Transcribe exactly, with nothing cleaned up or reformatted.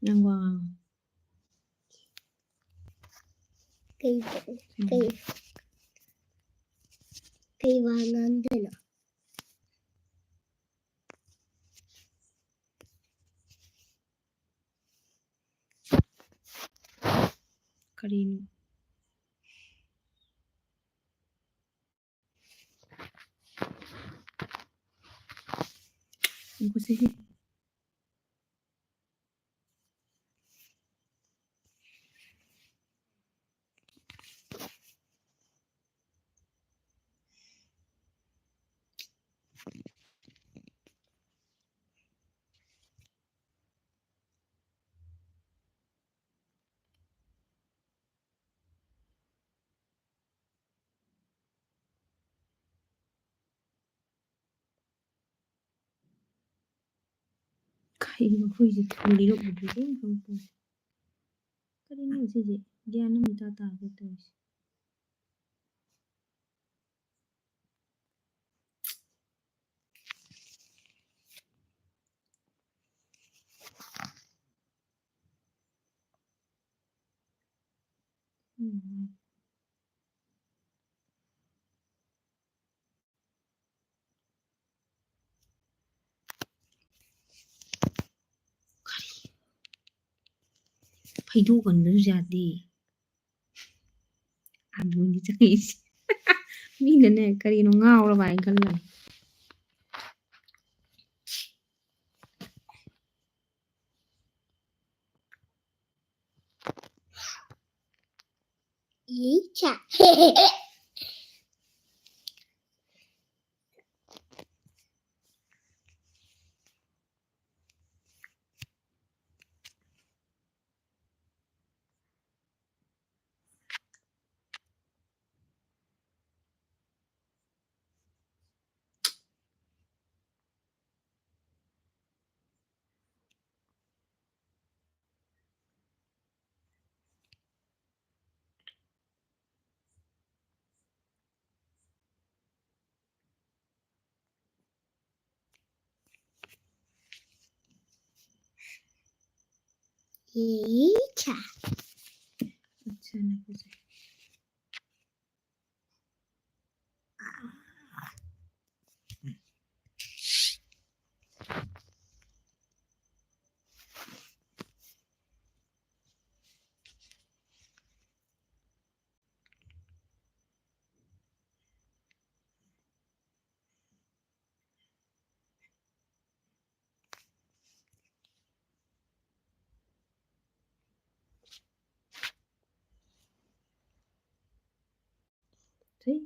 ꯅꯪ ꯋꯥ ꯉꯥꯡꯉꯣ꯫ ꯀꯩ ꯀꯩ ꯀꯩ ꯋꯥ ꯉꯥꯡꯗꯣꯏꯅꯣ? ꯀꯔꯤꯅꯣ? ꯉꯥꯏꯈꯣꯁꯦ꯫ ꯀꯩꯅꯣ ꯍꯨꯏꯁꯦ ꯊꯨꯜꯂꯤꯔꯣ ꯎꯗ꯭ꯔꯤꯁꯦ ꯑꯩꯅ ꯈꯪꯄꯣꯠ꯫ ꯀꯔꯤꯅꯣ ꯁꯤꯁꯦ? ꯒ꯭ꯌꯥꯟ ꯑꯃ ꯏꯇꯥ ꯇꯥꯗꯦ ꯇꯧꯔꯤꯁꯦ꯫ ꯎꯝ꯫ ꯐꯩꯗꯣꯛꯀꯟꯕꯁꯨ ꯌꯥꯗꯦ꯫ ꯑꯗꯨꯅꯤ ꯆꯪꯉꯛꯏꯁꯦ꯫ ꯃꯤꯅꯅꯦ ꯀꯔꯤꯅꯣ ꯉꯥꯎꯔꯕ ꯍꯥꯏꯅ ꯈꯜꯂꯝꯃꯤ꯫ Yay, cat. अच्छा, नहीं कुछ। Three,